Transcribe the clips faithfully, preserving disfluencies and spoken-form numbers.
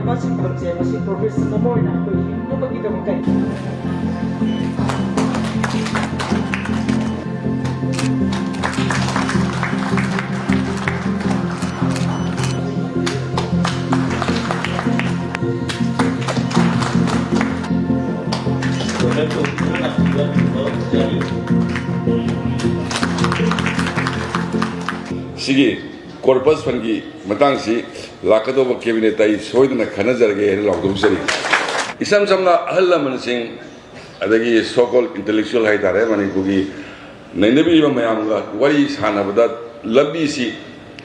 ꯃꯁꯤ ꯐꯝꯁꯦ, ꯃꯁꯤ profession ꯑꯃ ꯑꯣꯏꯅ ꯑꯩꯈꯣꯏ ꯍꯤꯡꯅꯕꯒꯤꯗꯃꯛꯇ꯫ ꯁꯤꯒꯤ corpus fundꯀꯤ ꯃꯇꯥꯡꯁꯤ ꯂꯥꯛꯀꯗꯧꯕ cabinetꯇ ꯑꯩ ꯁꯣꯏꯗꯅ ꯈꯟꯅꯖꯔꯒꯦ ꯍꯥꯏꯅ ꯂꯥꯎꯊꯣꯛꯆꯔꯤ꯫ ꯏꯁꯝ ꯁꯝꯅ ꯑꯍꯜ ꯂꯃꯟꯁꯤꯡ, ꯑꯗꯒꯤ so called intellectual ꯍꯥꯏꯇꯥꯔꯦ, ꯃꯅꯤꯄꯨꯔꯒꯤ ꯅꯩꯅꯕꯤꯔꯤꯕ ꯃꯌꯥꯝꯒ ꯋꯥꯔꯤ ꯁꯥꯟꯅꯕꯗ, ꯂꯝꯕꯤꯁꯤ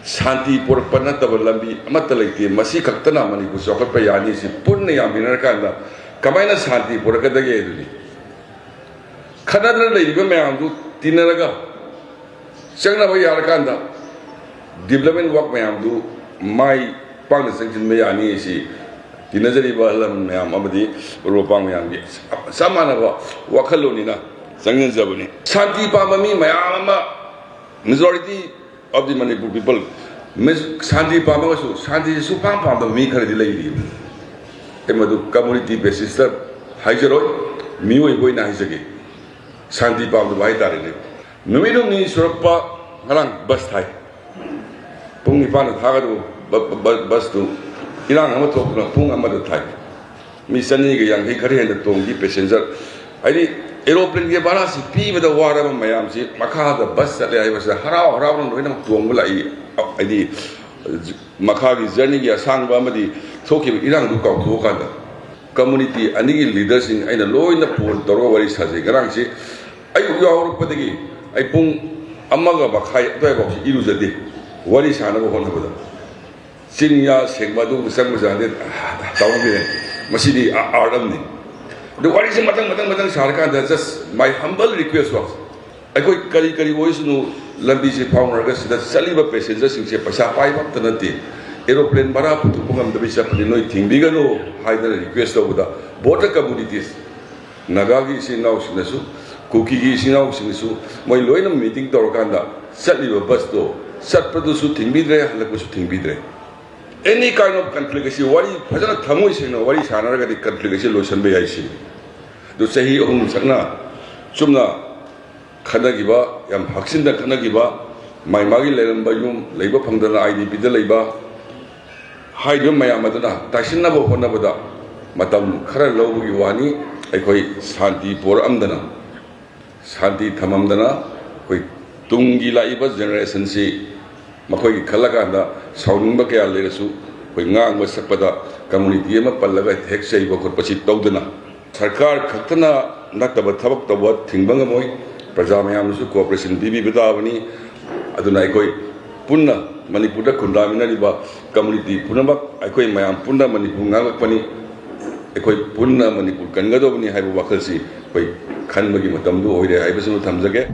ꯁꯥꯟꯇꯤ ꯄꯨꯔꯛꯄ ꯅꯠꯇꯕ ꯂꯝꯕꯤ ꯑꯃꯠꯇ ꯂꯩꯇꯦ, ꯃꯁꯤ ꯈꯛꯇꯅ ꯃꯅꯤꯄꯨꯔ ꯆꯥꯎꯈꯠꯄ ꯌꯥꯅꯤ, ꯁꯤ ꯄꯨꯟꯅ ꯌꯥꯟꯃꯤꯟꯅꯔꯀꯥꯟꯗ ꯀꯃꯥꯏꯅ ꯁꯥꯟꯇꯤ ꯄꯨꯔꯛꯀꯗꯒꯦ? ꯑꯗꯨꯅꯤ ꯈꯠꯅꯗꯅ ꯂꯩꯔꯤꯕ ꯃꯌꯥꯝꯗꯨ ꯇꯤꯟꯅꯔꯒ ꯆꯪꯅꯕ ꯌꯥꯔꯀꯥꯟꯗ development work ꯃꯌꯥꯝꯗꯨ ꯃꯥꯏ ꯄꯥꯛꯅ ꯆꯪꯁꯤꯟꯕ ꯌꯥꯅꯤ꯫ ꯁꯤ ꯇꯤꯟꯅꯖꯔꯤꯕ ꯑꯍꯜ ꯂꯃꯟ ꯃꯌꯥꯝ ꯑꯃꯗꯤ ꯃꯔꯨꯞ ꯃꯄꯥꯡ ꯃꯌꯥꯝꯒꯤ ꯆꯞ ꯃꯥꯟꯅꯕ ꯋꯥꯈꯜꯂꯣꯟꯅꯤꯅ ꯆꯪꯁꯤꯟꯖꯕꯅꯤ꯫ ꯁꯥꯟꯇꯤ ꯄꯥꯝꯕ ꯃꯤ ꯃꯌꯥꯝ ꯑꯃ, majority of the Manipur people, ꯁꯥꯟꯇꯤ ꯄꯥꯝꯃꯒꯁꯨ ꯁꯥꯟꯇꯤꯁꯤ ꯁꯨꯡꯄꯥꯝ ꯄꯥꯝꯗꯕ ꯃꯤ ꯈꯔꯗꯤ ꯂꯩꯔꯤ꯫ ꯑꯩ ꯃꯗꯨ community basisꯇ ꯍꯥꯏꯖꯔꯣꯏ, ꯃꯤꯑꯣꯏꯕ ꯑꯣꯏꯅ ꯍꯥꯏꯖꯒꯦ꯫ ꯁꯥꯟꯇꯤ ꯄꯥꯝꯗꯕ ꯍꯥꯏꯇꯥꯔꯦꯅꯦ꯫ ꯅꯨꯃꯤꯠ ꯍꯨꯝꯅꯤ ꯁꯨꯔꯛꯄ, ꯉꯔꯥꯡ ꯕꯁ ꯊꯥꯏ, ꯄꯨꯡ ꯅꯤꯄꯥꯟꯗ ꯊꯥꯒꯗꯕ ꯕ-, ꯕ-, ꯕꯁꯇꯨ ꯏꯔꯥꯡ ꯑꯃ ꯊꯣꯛꯇꯨꯅ ꯄꯨꯡ ꯑꯃꯗ ꯊꯥꯏ꯫ ꯃꯤ ꯆꯅꯤꯒ ꯌꯥꯡꯈꯩ ꯈꯔ ꯍꯦꯟꯅ ꯇꯣꯡꯈꯤ passenger꯫ ꯍꯥꯏꯗꯤ aeroplaneꯒꯤ ꯚꯔꯥꯁꯤ ꯄꯤꯕꯗ ꯋꯥꯔꯕ ꯃꯌꯥꯝꯁꯤ ꯃꯈꯥꯗ ꯕꯁ ꯆꯠꯂꯦ ꯍꯥꯏꯕꯁꯤꯗ ꯍꯔꯥꯎ ꯍꯔꯥꯎꯅ ꯂꯣꯏꯅꯃꯛ ꯇꯣꯡꯕ ꯂꯥꯛꯏ꯫ ꯍꯥꯏꯗꯤ ꯃꯈꯥꯒꯤ journeyꯒꯤ ꯑꯁꯥꯡꯕ ꯑꯃꯗꯤ ꯊꯣꯛꯈꯤꯕ ꯏꯔꯥꯡꯗꯨ ꯀꯥꯎꯊꯣꯛꯑꯀꯥꯟꯗ community ꯑꯅꯤꯒꯤ leaderꯁꯤꯡ ꯑꯩꯅ ꯂꯣꯏꯅ phone ꯇꯧꯔꯒ ꯋꯥꯔꯤ ꯁꯥꯖꯩ꯫ ꯉꯔꯥꯡꯁꯤ ꯑꯌꯨꯛ ꯌꯥꯍꯧꯔꯛꯄꯗꯒꯤ ꯑꯩ ꯄꯨꯡ ꯑꯃꯒ ꯃꯈꯥꯏ ꯑꯗꯨꯋꯥꯏꯐꯥꯎꯁꯤ ꯏꯔꯨꯖꯗꯦ, ꯋꯥꯔꯤ ꯁꯥꯟꯅꯕ ꯍꯣꯠꯅꯕꯗ꯫ ꯆꯤꯟ ꯌꯥ ꯁꯦꯡꯕ ꯑꯗꯨ ꯆꯪꯕ ꯆꯥꯗꯦ, ꯇꯧꯗꯦ꯫ ꯃꯁꯤꯗꯤ ꯑꯥꯔꯠ ꯑꯃꯅꯤ꯫ ꯑꯗꯨ ꯋꯥꯔꯤꯁꯦ ꯃꯊꯪ ꯃꯊꯪ ꯃꯊꯪ ꯁꯥꯔꯀꯥꯟꯗ, just my humble request was, ꯑꯩꯈꯣꯏ ꯀꯔꯤ ꯀꯔꯤ ꯑꯣꯏꯁꯅꯨ, ꯂꯝꯕꯤꯁꯦ ꯐꯥꯎꯅꯔꯒ ꯁꯤꯗ ꯆꯠꯂꯤꯕ ꯄꯦꯁꯦꯟꯖꯔꯁꯤꯡꯁꯦ ꯄꯩꯁꯥ ꯄꯥꯏꯕ ꯑꯝꯇ ꯅꯠꯇꯦ, ꯑꯦꯔꯣꯄ꯭ꯂꯦꯟ ꯚꯔꯥ ꯄꯨꯊꯣꯛꯄ ꯉꯝꯗꯕꯤ ꯆꯠꯄꯅꯤ, ꯅꯣꯏ ꯊꯤꯡꯕꯤꯒꯅꯨ ꯍꯥꯏꯗꯅ ꯔꯤꯀ꯭ꯋꯦꯁ ꯇꯧꯕꯗ, both the communities, ꯅꯥꯒꯥꯒꯤ ꯏꯆꯤꯟ ꯏꯅꯥꯎꯁꯤꯡꯅꯁꯨ, ꯀꯨꯀꯤꯒꯤ ꯏꯆꯤꯟ ꯏꯅꯥꯎꯁꯤꯡꯅꯁꯨ, ꯃꯣꯏ ꯂꯣꯏꯅ ꯃꯤꯇꯤꯡ ꯇꯧꯔꯀꯥꯟꯗ ꯆꯠꯂꯤꯕ ꯕꯁꯇꯣ ꯆꯠꯄꯗꯨꯁꯨ ꯊꯤꯡꯕꯤꯗ꯭ꯔꯦ, ꯍꯜꯂꯛꯄꯁꯨ ꯊꯤꯡꯕꯤꯗ꯭ꯔꯦ꯫ Any kind of conflict ꯑꯁꯤ ꯋꯥꯔꯤ ꯐꯖꯅ ꯊꯃꯣꯏ ꯁꯦꯡꯅ ꯋꯥꯔꯤ ꯁꯥꯟꯅꯔꯒꯗꯤ conflict ꯑꯁꯤ ꯂꯣꯏꯁꯤꯟꯕ ꯌꯥꯏ ꯁꯤꯅꯤ꯫ ꯑꯗꯨ ꯆꯍꯤ ꯑꯍꯨꯝ ꯆꯪꯅ ꯆꯨꯝꯅ ꯈꯠꯅꯈꯤꯕ, ꯌꯥꯝ ꯍꯛꯆꯤꯟꯅ ꯈꯠꯅꯈꯤꯕ, ꯃꯥꯏ ꯃꯥꯒꯤ ꯂꯩꯔꯝꯕ ꯌꯨꯝ ꯂꯩꯕ ꯐꯪꯗꯅ ꯑꯥꯏ ꯗꯤ ꯄꯤꯗ ꯂꯩꯕ ꯍꯥꯏꯔꯤꯕ ꯃꯌꯥꯝ ꯑꯗꯨꯅ ꯇꯥꯏꯁꯤꯟꯅꯕ ꯍꯣꯠꯅꯕꯗ ꯃꯇꯝ ꯈꯔ ꯂꯧꯕꯒꯤ ꯋꯥꯅꯤ꯫ ꯑꯩꯈꯣꯏ ꯁꯥꯟꯇꯤ ꯄꯣꯔꯛꯑꯝꯗꯅ, ꯁꯥꯟꯇꯤ ꯊꯝꯃꯝꯗꯅ, ꯑꯩꯈꯣꯏ ꯇꯨꯡꯒꯤ ꯂꯥꯛꯏꯕ ꯖꯦꯅꯦꯔꯦꯁꯟꯁꯤ ꯃꯈꯣꯏꯒꯤ ꯈꯜꯂꯀꯥꯟꯗ ꯁꯥꯎꯅꯤꯡꯕ ꯀꯌꯥ ꯂꯩꯔꯁꯨ, ꯑꯩꯈꯣꯏ ꯉꯥꯡꯕ ꯁꯛꯄꯗ ꯀꯝꯃꯨꯅꯤꯇꯤ ꯑꯃ ꯄꯜꯂꯒ ꯍꯦꯛ ꯆꯩꯕ ꯈꯣꯠꯄꯁꯤ ꯇꯧꯗꯅ, ꯁꯔꯀꯥꯔ ꯈꯛꯇꯅ ꯅꯠꯇꯕ ꯊꯕꯛ ꯇꯧꯕ ꯊꯤꯡꯕ ꯉꯝꯃꯣꯏ꯫ ꯄ꯭ꯔꯖꯥ ꯃꯌꯥꯝꯅꯁꯨ ꯀꯣꯑꯣꯄꯔꯦꯁꯟ ꯄꯤꯕꯤꯕ ꯇꯥꯕꯅꯤ꯫ ꯑꯗꯨꯅ ꯑꯩꯈꯣꯏ ꯄꯨꯟꯅ ꯃꯅꯤꯄꯨꯔꯗ ꯈꯨꯟꯗꯥꯃꯤꯟꯅꯔꯤꯕ ꯀꯝꯃꯨꯅꯤꯇꯤ ꯄꯨꯝꯅꯃꯛ, ꯑꯩꯈꯣꯏ ꯃꯌꯥꯝ ꯄꯨꯟꯅ ꯃꯅꯤꯄꯨꯔ ꯉꯥꯡꯂꯛꯄꯅꯤ, ꯑꯩꯈꯣꯏ ꯄꯨꯟꯅ ꯃꯅꯤꯄꯨꯔ ꯀꯟꯒꯗꯧꯕꯅꯤ ꯍꯥꯏꯕ ꯋꯥꯈꯜꯁꯤ ꯑꯩꯈꯣꯏ ꯈꯟꯕꯒꯤ ꯃꯇꯝꯗꯨ ꯑꯣꯏꯔꯦ ꯍꯥꯏꯕꯁꯤꯃ ꯊꯝꯖꯒꯦ꯫